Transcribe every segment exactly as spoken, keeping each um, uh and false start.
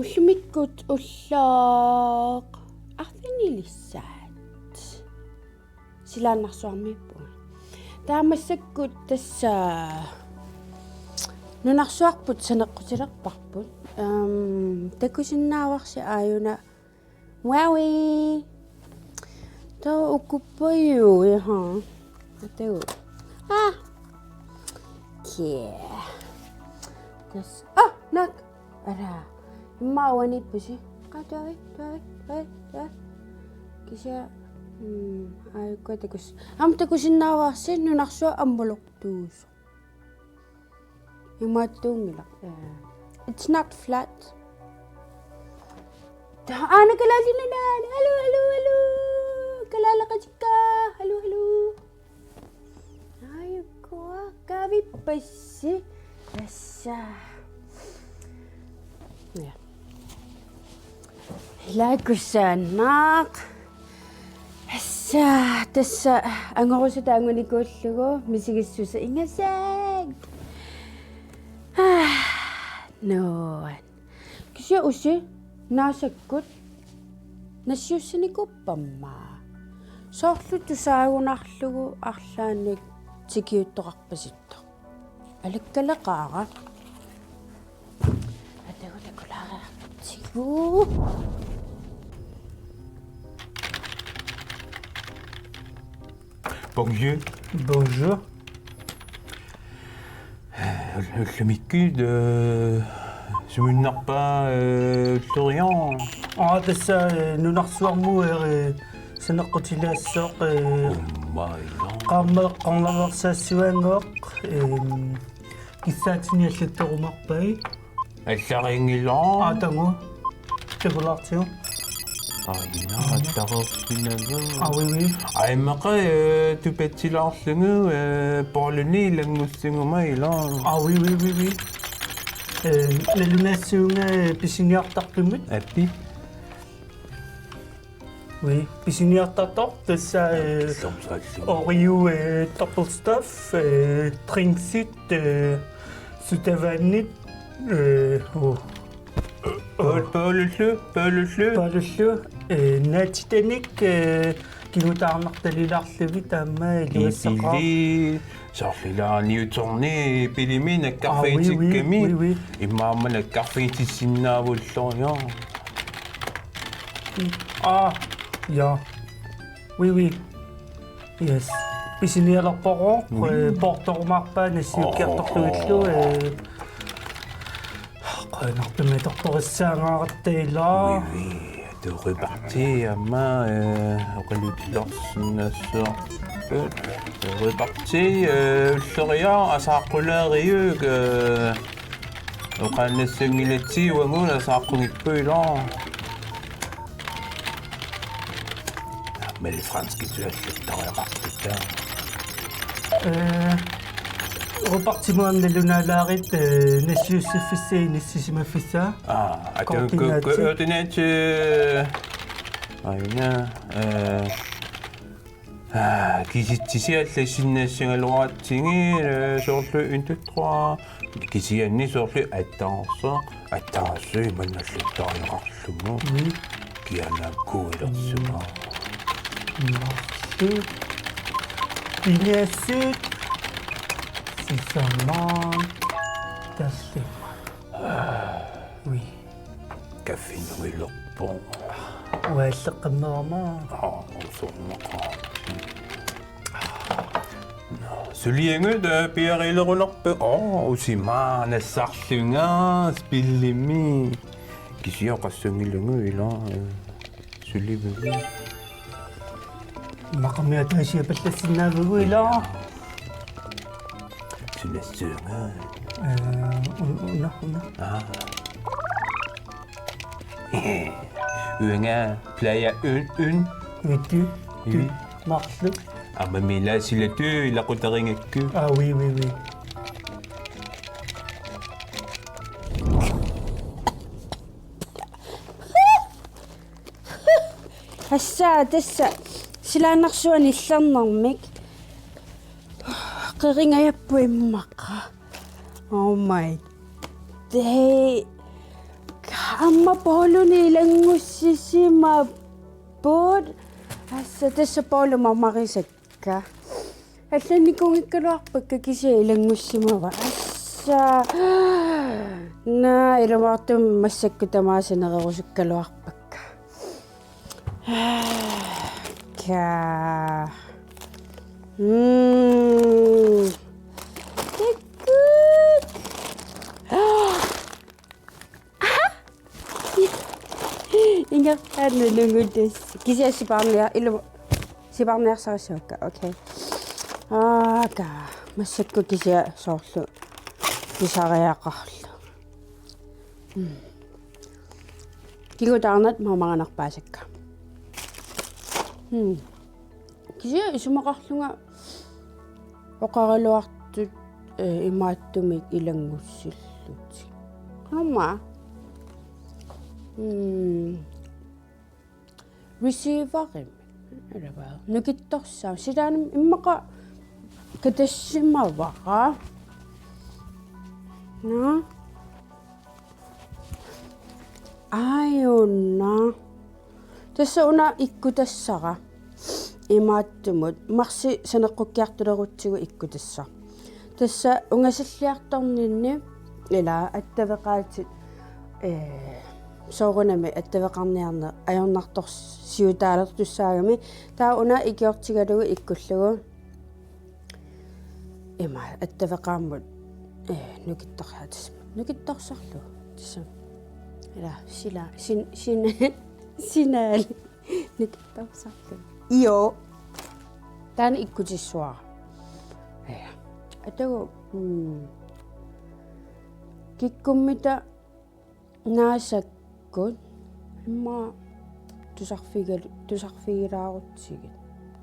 Ullumikkut ulloq arfinilissaat. Silaannarsuarmiippugut. Taava massakkut tassa nunarsuarput saneqqutilerparput. Ehm, takusinnaavarsi aajuna Wowie. Taava ukuppoq, iha. Atagu. Ah. Kia. Tassa. Ah, naak. Ara. Immaqa uaniippusi. Qaa, tuavi, tuavi, tuavi, tuavi. Kisianni, mm, aajuku takus-, aamma takusinnaavarsi nunarsuaq ammalortuusoq. Imaattuunngilaq. It's not flat. Ta-, aana kalaallit nunaat. Aluu, aluu, aluu. Kalaaleqatikka. Aluu, aluu. Aajuku kaavippassi. Tassa. Ja. Ilaa kusanaq. Tassa, tassa angorusutaq angunikuullugu misigissuseq ingasaak. Ah, nuan. Kisianni usi naasakkut nassiussinikuuppamma. Soorlu tusaagunarlugu arlaannik tikiuttoqarpasittoq. Alikkaleqaara. Atagu takulaariartigu. Bonjour. Bonjour. Ul-, ullumikkut, eh, sumiinnarpa, eh, ulloriaq? Aa, tassa, eh, nunarsuarmut, eh, saneqqutilaassaaq, eh, Ummaila. Qaammat eqqornersaassuanngooq, eh, kissaatinik allattorumaarpai. Allariinngilaq. Aa, takuuk. Takulaartigu. Aajuna, attaruussinnaagu. Aa, oui, oui. Aimmaqa, eh, tupatsilaarlugu, eh, bollini ilanngussuguma ilaa. Aa, oui, oui, oui, oui. Eh, nalunaassuunga, eh, pisiniartartumut. Appi. Oui, pisiniartartoq, tassa, eh, Som sallu. Oreo, eh, double stuff, eh, drinksit, eh, sodavandit, eh, oh. Paul-, Paulullu, Paulullu. Paulullu, eh, naatitanik, eh, kigutaarnartalilaarlugit taama iluassaqaaq. Iipili, soorlu ilaa Newtoni iipilimi nakkarfigitikkamik. Ah, oui, oui, oui, oui. Immaqa aamma nakkarfigitissinnaavullu, ja. Ah, ja. Oui, oui. Yes. Pisinialerpoq, oui, eh, poortorumaarpaa nassiukkiartorlugillu, oh, eh, qujanartumik atortorissaangaaratta ilaa. Oui, oui. Tuu reparti aamma, eh, oqaluttuarsinnaassooq. Tuu reparti, eh, ulloriaq asaaqqulaariuk, eh, oqaannassanngilasi uagut asaaqqugippugut ilaa. Mel franskit sualluttariaqarput. Eh, repartimut aamma nalunaalaarit, eh, nassiussiffissaa, inissisimaffissaa. Aa, atu ko-, ko-, koordinator. Koordinator. Aajuna, eh, aa, kisitsisiallassinnassagaluaratsigit, eh, soorlu en, to, trois. Kisianni soorlu attaarsaaq, attaarsaaq imanna alluttariaqarlugu. Mm. Kianaakkuilersunga. Marluk. Pingasut. Sisamat. Tallimat. Oui. Kaffinuilerpoq. Ualleqqammerama. Aa, usornaqaaq. Suliagut, eh, piarilerunarput. Oo, usimaanassarlunga spillimi. Kisianni oqassanngilagut ilaa, eh, sulivagut. Immaqami ataasiapallassinnaavagut ilaa. Sulassuunga. Eh, un-, una, una. Ah. Uanga playa un, un. Utu, tu, Ui. Marlu. Aamma mila silatu ilaqutarinngikkit. Ah, oui, oui, oui. Assa, tassa silaannarsuaq nillernermik. Qeringajappoq immaqa. Oh my day. Aamma Pouluni ilanngussisimapput. Assa, tassa Poulu mamarisakka. Allannikuunngikkaluarpakka kisianni ilanngussimavaa. Assa. Naa, ilumoortumik massakkut tamaasa nererusukkaluarpakka. Ka. Mm. Kikkut. Ingerlaannaq nungutas. Kisianni sipaarnia-, ilu-, sipaarniarsarissavakka. Okay. Aaka. Massakkut kisianni soorlu pisariaqarlugu. Mm. Kigutaarnat mamarinarpaasakka. Mm. Kisianni isumaqarlunga oqaraluartut, eh, imaattumik ilanngussillutik. Qanormaa? Mm. Receiverimi. Alavaa. Nukittorsaa. Silaannami immaqa katassimavara. Naa. Aajuna. Tassa una ikkutassara. Imaattumut. Marsi saneqqukkiartulerutsigu ikkutassara. Tassa ungasilliartorninni ila attaveqaatit, eh, soorunami attaveqarniarneq ajornartorsiutaalertussaagami. Taava una ikiortigalugu ikkullugu. Ima, attaveqaammut, eh, nukittorsaat-, nukittorsarlugu. Tassa. Ila, sila, sin-, sin-, sinaali. Nukittorsarlugu. Io. Taanna ikkutissuara. Ja. Atagu, mm, kikkummita naasakkut immaqa tusarfigal-, tusarfigilaarutsigit.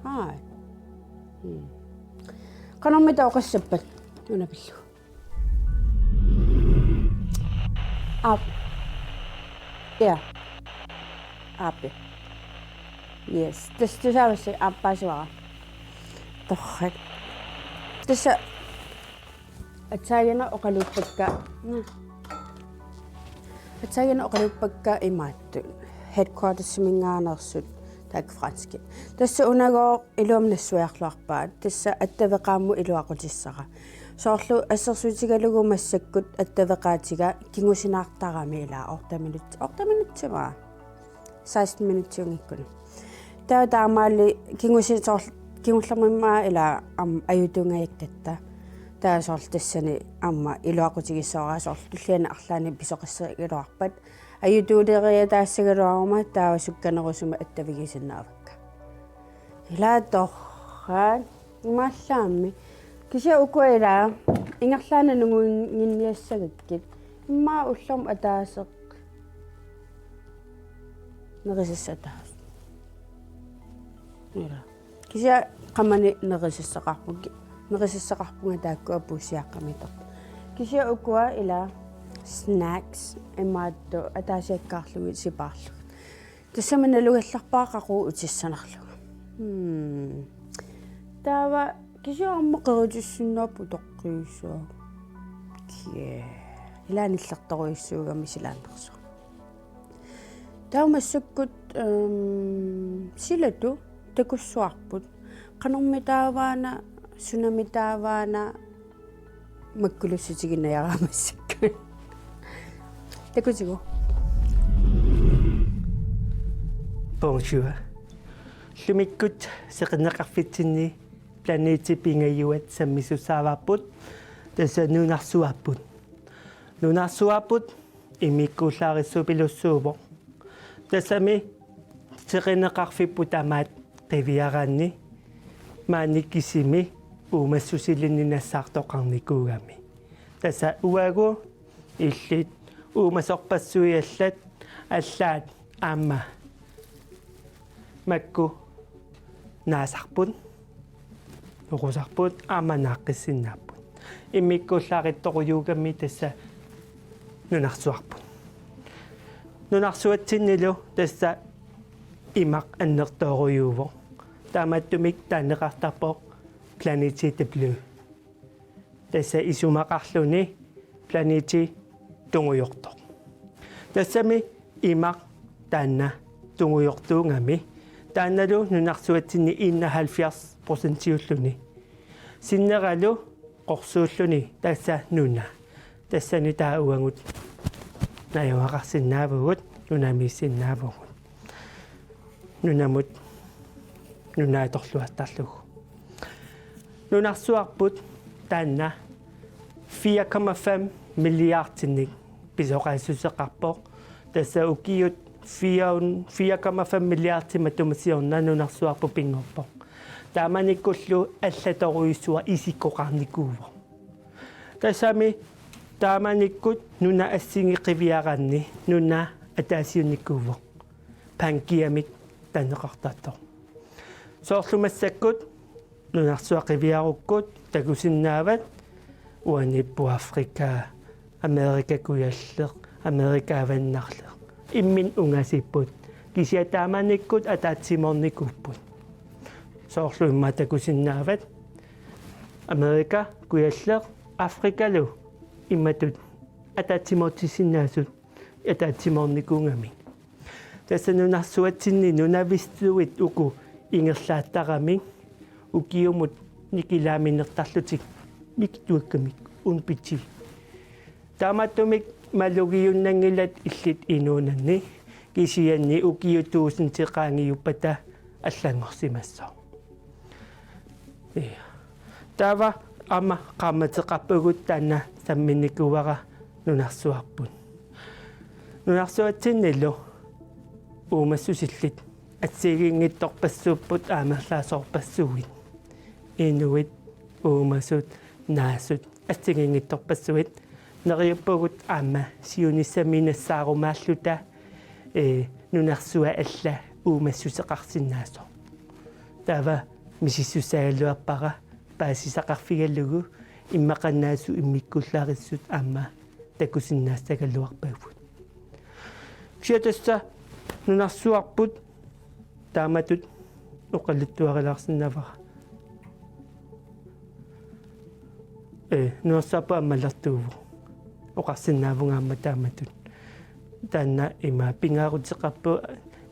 Aaj. Mm. Qanormita oqassappat una pillugu? Aap. Ja. Aapi. Yes. Tassa tusaavassi aappaasivara. Torrak. Tassa aatsaannguaq oqaluuppakka. Aatsaannguaq oqaluuppakka imaattut. Headquartersiminngaanneersut taakku franskit. Tassa unagooq iluamik nassuiarluarpaat. Tassa attaveqaammut iluaqutissara. Soorlu assersuutigalugu massakkut attaveqaatiga kingusinaartarami ila otte minut, otte minutsit maa. Seksten minutsiunngikkuni. Taava taamaali kingusi-, soorl-, kingullermimmaa ila aamma ajutuungajakkatta. Taava soorlu tassani aamma iluaqutigissavara soorlu tulliani arlaanni pisoqassagaluarpat. Ajutuuleriataassagaluaruma taava sukkanerusumik attavigisinnaavakka. Ila torrak. Imaallaammi. Kisianni ukua ila ingerlaannaq nunguinnginniassagakkit. Immaqa ullormut ataaseq nerisassataasoq. Ila. Kisianni qamani nerisassaqarpunga, nerisassaqarpunga taakkua puussiaqqamitoq. Kisianni ukua ila snacks imaattut ataasiakkaarlugit sipaarlugit. Tassami nalugallarpara qaqugu utissanarlunga. Hmm. Taava kisianni aamma qeritissinnaappoq utoqqiusaa. Kia. Ila nillertorujussuugami silaannarsuaq. Taava massakkut, ehm, silatu takussuarput. Qanormitaavaana, sunamitaavaana, makkulussutiginnajara massakkut. Takutigu. Bonjour. Ullumikkut seqinneqarfitsinni planetit pingajuat sammisussaavarput, tassa nunarsuarput. Nunarsuarput immikkuullarissuupilussuuvoq. Tassami seqinneqarfipput tamaat qiviaraanni maani kisimi uumassusilinnik nassaartoqarnikuugami. Tassa uagut illit uumasorpassuit allat, allaat aamma makku naasarput, oqusarput aamma naaqqissinnaapput. Immikkuullarissorujuugami tassa nunarsuarput. Nunarsuatsinnilu tassa imaq annertoorujuuvoq. Taamaattumik taaneqartarpoq Planète des Bleus. Tassa isumaqarluni planeeti tungujortoq. Tassami imaq taanna tungujortuugami. Taannalu nunarsuatsinni enoghalvfjerds procentiulluni. Sinneralu qorsuulluni tassa nuna. Tassani taava uagut najugaqarsinnaavugut, nunamiissinnaavugut. Nunamut nuna atorluartarlugu. Nunarsuarput taanna fire komma fem milliardinik pisoqaassuseqarpoq. Tassa ukiut fire, fire komma fem milliardi matuma siorna nunarsuarput pinngorpoq. Taamanikkullu allatorujussuaq isikkoqarnikuuvoq. Tassami taamanikkut nuna assigiinngiviaranni nuna ataasiunnikuuvoq. Pangeamik taaneqartartoq. Soorlu massakkut nunarsuaq qiviarukkut takusinnaavat uaniippoq Afrika, Amerika Kujalleq, Amerika Avannarleq. Imminnut ungasipput. Kisianni taamanikkut ataatsimoornikuupput. Soorlu immaqa takusinnaavat Amerika Kujalleq Afrikalu imatut ataatsimoortissinnaasut ataatsimoornikuugamik. Tassa nunarsuatsinni nunavissut uku ingerlattaramik ukiumut nikilaaminertarlutik mikituakkamik unpitsi. Taamaattumik malugiunnanngilat illit inuunanni kisianni ukiut tuusintit qaangiuppata allanngorsimassaaq. Ia. Taava aamma qaammateqarpugut taanna samminnikuuara nunarsuarput. Nunarsuatsinnilu uumassusillit assigiinngitsorpassuupput amerlasoorpassuit. Inuit, uumasut, naasut assigiinngitsorpassuit. Neriuppugut aamma siunissami nassaarumaalluta, ee, nunarsuaq alla uumassuseqarsinnaasoq. Taava misissussagaluarpara paasisaqarfigalugu immaqannaasut immikkuullarissut aamma takusinnaassagaluarpagut. Kisianni tassa nunarsuarput taamatut oqaluttuarilaarsinnaavat. Ee, nunarsuarput ammalertuuvoq. Oqarsinnaavunga aamma taamatut. Taanna ima pingaaruteqarpoq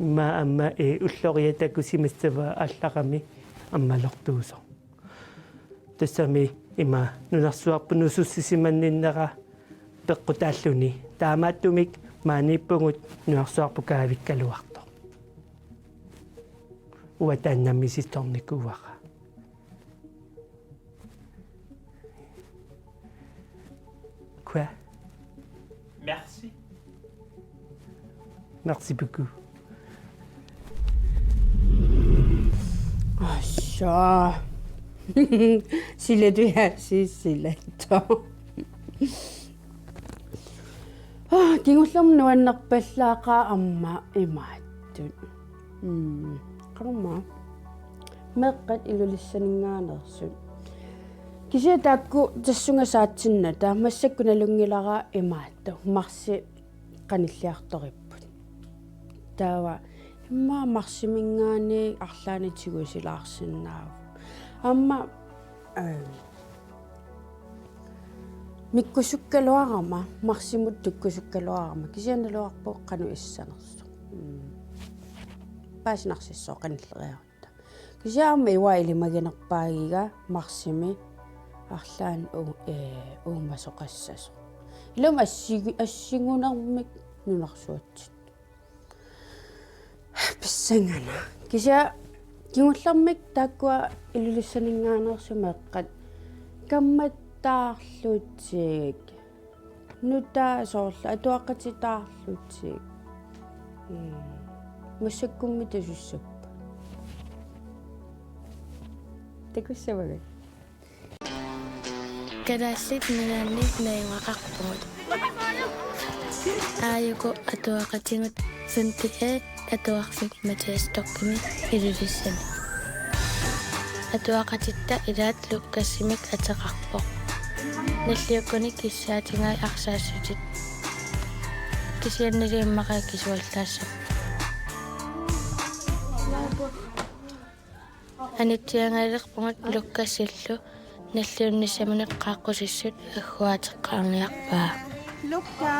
ima aamma, ee, ulloriaq takusimassavaa aallarami ammalertuusoq. Tassami ima nunarsuarput nusussisimanninnera peqqutaalluni. Taamaattumik maaniippugut nunarsuarput kaavikkaluartoq. Uanga taanna misissornikuuara. Quoi? Merci. Merci beaucoup. Assa. Sila tu ja, si-, sila tu. Ah, kingullermik nuannerpallaaqaaq aamma imaattut. Mm, qanormaa. Meeqqat Ilulissaninngaanneersut. Kisianni taakku tassunga saatsinnata massakkut nalunngilara imaattoq. Marsip qanilliartoripput. Taava immaqa marsiminngaanniit arlaannik tigusilaarsinnaavoq. Aamma, ee, mikkusukkaluarama, marsimut tukkusukkaluarama, kisianni naluarput qanoq issanersoq. Mm. Paasinarsissaaq qanilleriarutta. Kisianni aamma uanga ilimaginerpaagiga marsimi arlaannik u-, ee, uumasoqassasoq. Ilumut assigi-, assigunermik nunarsuatsinni. Pissanganaq. Kisianni kingullermik taakkua Ilulissaninngaanneersut meeqqat kammattaarlutik. Nutaaq soorlu atuaqatitaarlutik. Mm. Massakkummi tasussappat? Takussavagut. Kalaallit Nunaanni najugaqarpugut. Aajuku atuaqatigut Sundi A atuarfik Mathias Stokkimik Ilulissani. Atuaqatitta ilaat Lukasimik ateqarpoq. Nalliukkuni kissaatigai arsaassutit. Kisiannili immaqa akisuallaassappat. Anitsiangaalerpugut Lukasillu nalliunnissaminut qaaqqusissut agguaateqqaarniarpaa. Luka.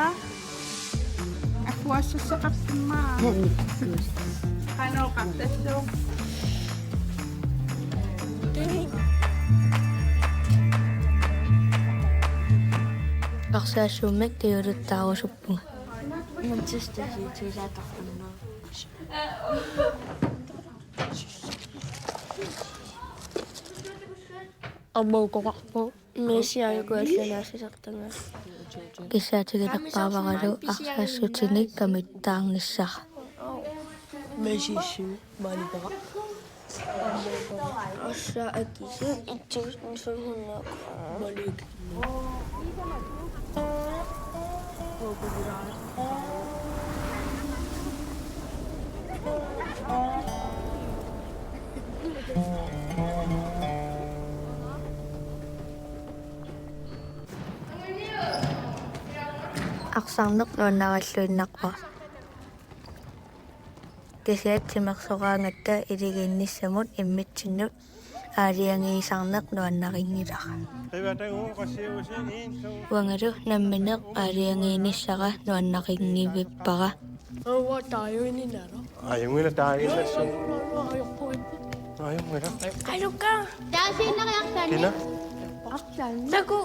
Agguaassuseqarsimmaa. Qanoq oqartassaaq? Arsaassummik kingullertaarusuppunga. Manchester City-laatarpunna. Aamma ukoqarpoq. Messi aajuku allanaasisartanga. Kissaatigilerpaavaralu arsaassutinik kamittaarnissara. Messi issu maalipara. Arsaat akisut et tusind fem hundrede kroner. Malik. Arsarneq nuannarilluinnarpoq. Kisianni timersoraangatta iligiinnissamut immitsinnut aalajangiisarneq nuannarinngilaq. Uangalu nammineq aalajangiinissara nuannarinngivippara. Aajunngilaq taaginnassu. Aajunngilaq. Aluka. Taasiinnariartaanni. Kina? Taku.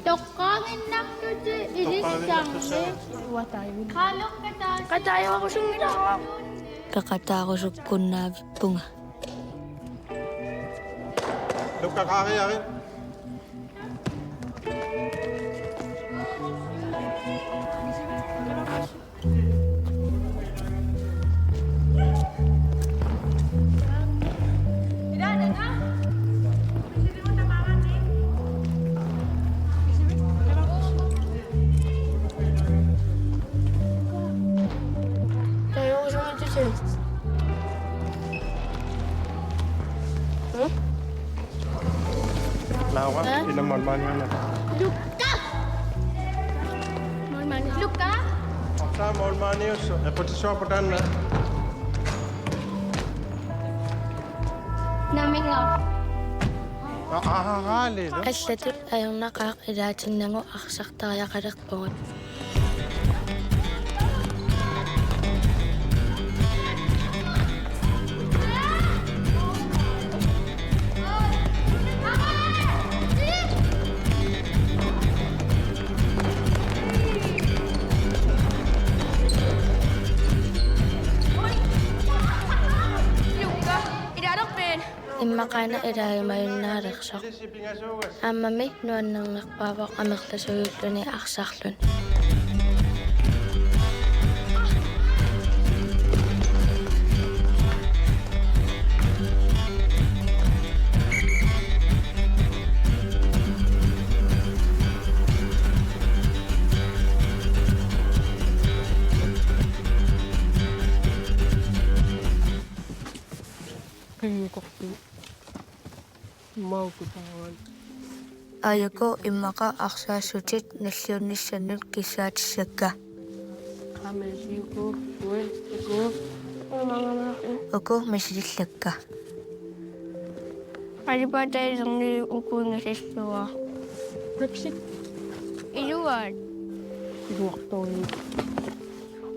Toqqaaginnartutit ilissanni. Toqqaaginnartussaagut. Qaalukka taasi. Qataajuarusunngilaq. Peqataarusukkunnaavippunga. Luka qaariarit. Laura, hä? Ina målmandiana. Luka! Målmandi. Luka! Ota målmandiusoq. Equtissuarput taanna. Naminga. Aa, aa, aa, lilu. Allatut ajornaqaaq ilaatinnagu arsartariaqalerpugut. Immaqaana ilaajumajunnaalersoq. Aammami nuannernerpaavoq amerlasuujulluni arsarluni. Qinnukorput. Mauku taavan. Aajuku immaqa arsaassutit nalliunnissannut kissaatissakka. Qamasiuku, uel, uku. Uku misilillakka. Qalipaatai iserni uku ingasissua. Brexit. Iluaat. Iluartoorlugu.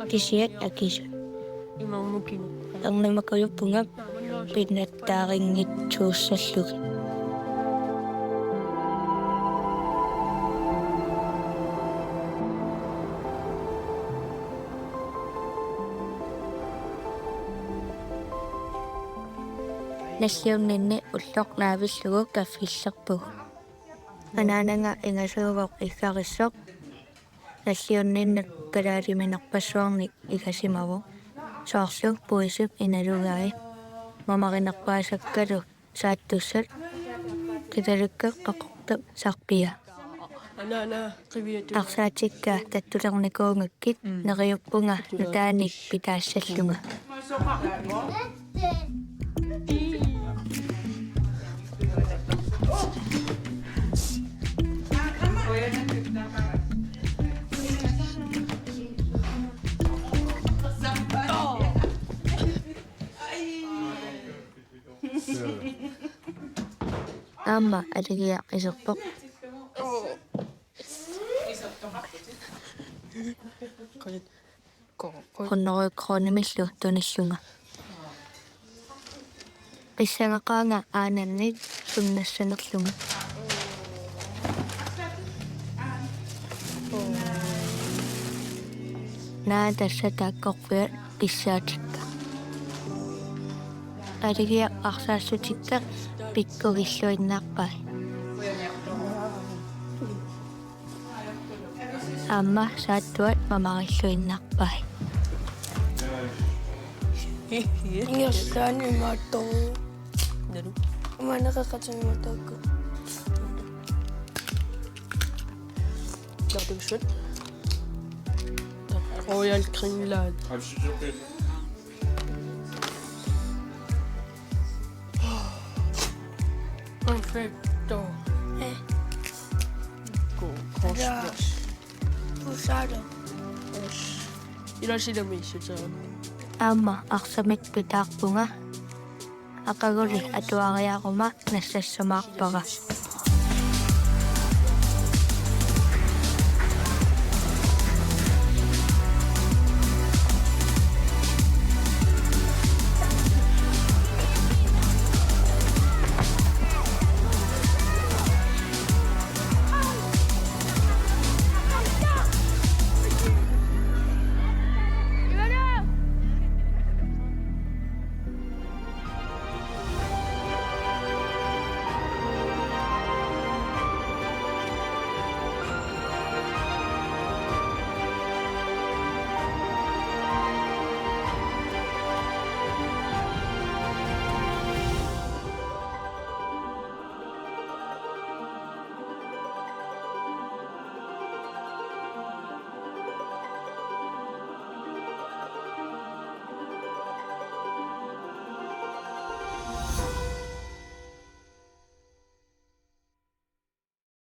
Kisiat akisut. Imarmukin. Ernumakujuppunga pinnattaarinngitsuussallugit. Nalliunninni ulloq naavillugu kaffillerpugut. Anaanaga ingasuuvoq iggarissoq. Nalliunninni kalaaliminerpassuarnik igasimavoq. Soorlu puisip inalugai. Mamarinerpaasakkalu saattussat. Qitalikka qaqu-, Aammattaaq Sarpia. Arsaatikka tattulernikuugakkit neriuppunga nutaanik pitaassallunga. Aamma aligiaq iserpoq. Hundrede kronimillu tunillunga. Pissangaqaanga aanannit sunnassanerlunga. Naa tassa taakkorpiaq pissaatikka. Aligiaq arsaassutikka pikkugilluinnarpai. Aamma saattuat mamarilluinnarpai. Ingerlaannaq imaattoq. Nalu. Umaneqaqatigiimmatoorukku. Naatussat. Royal Greenland. Perfekto. Eh. Go, cross, cross. Usado. Yes. Ila sila miissutaa. Aamma arsamik pitaarpunga. Aqaguli atuariaruma nassassamaarpara.